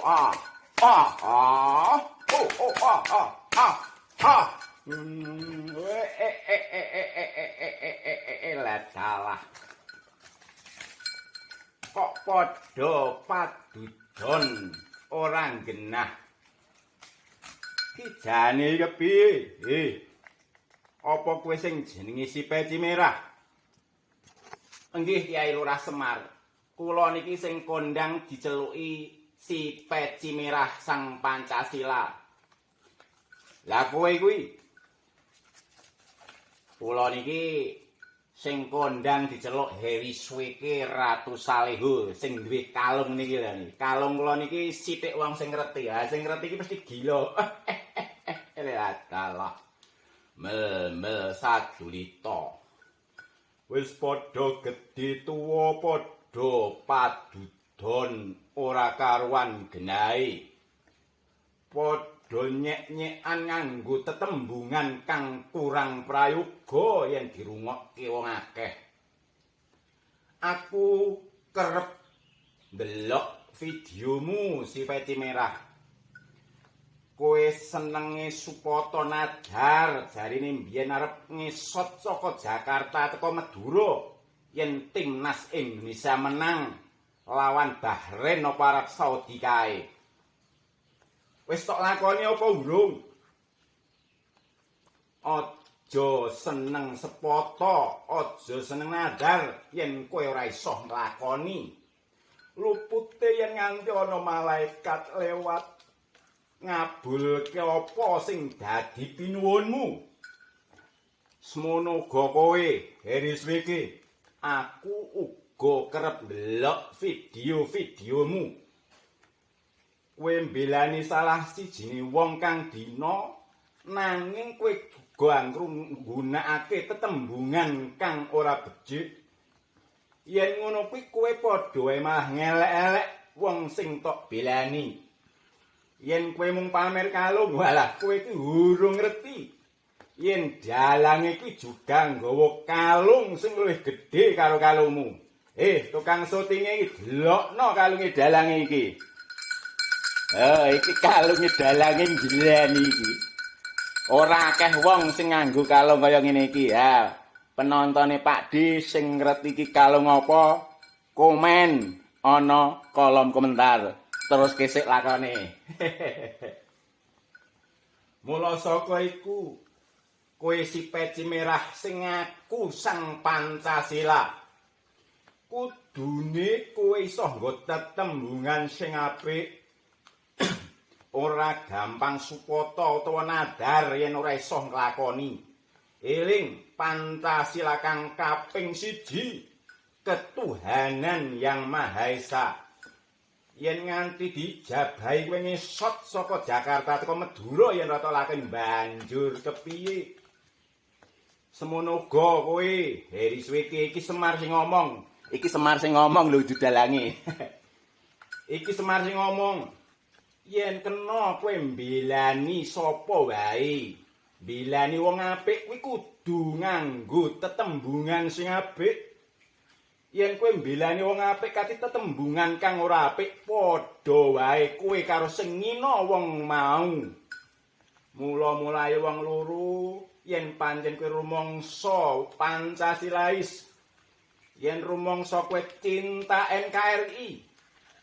ah ah ah oh oh ah ah ah ah. Eh eh eh eh eh eh eh eh eh eh lah salah. Kok padha padudon ora genah. Ki jane kepiye? Eh. Apa kowe sing jenenge si Peci Merah? Nggih Kyai Lurah Semar. Kula niki sing kondang diceluki si Peci Merah Sang Pancasila. Lah kowe kuwi? Kula niki sing kondang diceluk Heri Sweke Ratu Saleho sing duwe kalung niki lho niki. Kalung kula niki sithik wong sing ngerti. Ha sing ngerti iki mesti gila. Lah mel-mel sadulita. Wis padha gedhe tuwa padha padudon ora karuan genahe. Padha nyek-nyekan nganggo tetembungan kang kurang prayoga yen dirungokke wong akeh. Aku kerep ndelok videomu si Peci Merah. Kowe senenge supata nadar, jarine mbiyen arep ngesot saka Jakarta teko Madura yen timnas Indonesia menang lawan Bahrain apa Arab Saudi kae. Wis tok lakoni apa urung? Aja seneng sepata, aja seneng nadar yen kowe ora iso nglakoni. Lupute yen nganti ana malaikat lewat ngabulke apa sing dadi pinuwunmu. Semono uga kowe, Heri Sweke. Aku uga kerep ndelok video-videomu. Kowe mbelani salah sijine wong kang dina, nanging kowe uga nggunakake tetembungan kang ora becik. Yen ngono kuwi kowe padha wae malah ngelek-elek wong sing tok belani. Yen kowe mung pamer kalung, walah kowe iki urung ngerti. Yen dalange kuwi juga nggawa kalung sing luwih gedhe karo kalungmu. Tukang syutinge iki delokno kalunge dalange iki. Iki kalunge dalange njleni iki. Ora akeh wong sing nganggo kalung kaya ngene iki, ha. Penontone Pak D sing ngerti iki kalung apa, komen ana kolom komentar. Terus kesik lakone. Mula saka iku kowe si Peci Merah sing ngaku Sang Pancasila. Kudune kowe iso nggo tetembungan sing apik. Ora gampang supata utawa nadar yen ora iso nglakoni. Eling Pancasila kang kaping 1, Ketuhanan Yang Maha Esa. Yen nganti dijabahi kowe ngesot saka Jakarta teko Madura yen rata lakon banjur kepiye? Semono uga kowe, Heri Sweke, iki Semar sing ngomong. Iki Semar sing ngomong lho dalange. Iki Semar sing ngomong. Yen kena kowe mbelani sapa wae, mbelani wong apik kuwi kudu nganggo tetembungan sing apik. Yen kowe mbelani wong apik kati tetembungan kang ora apik, padha wae kowe karo sing ngina wong mau. Mula-mulae wong loro, yen pancen kowe rumangsa Pancasilais, yen rumangsa kowe cinta NKRI,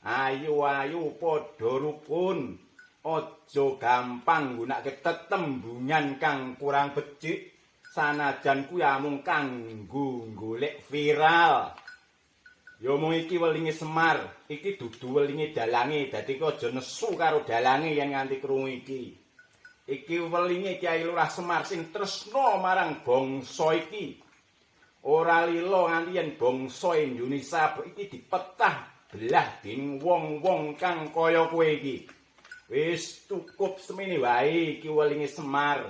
ayo-ayo padha rukun, aja gampang nggunakake tetembungan kang kurang becik, sanajan kuwi amung kanggo golek viral. Ya mung iki welinge Semar, iki dudu welinge dalange, dadi kowe aja nesu karo dalange yen nganti krungu iki. Iki welinge Kyai Lurah Semar sing tresna marang bangsa iki. Ora lila nganti yen bangsa Indonesia iki dipecah belah dening wong-wong kang kaya kowe iki. Wis cukup semene wae iki welinge Semar.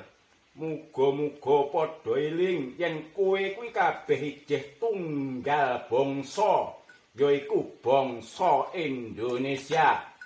Muga-muga padha eling yen kowe kuwi kabeh ijeh tunggal bangsa, yaiku bangsa Indonesia.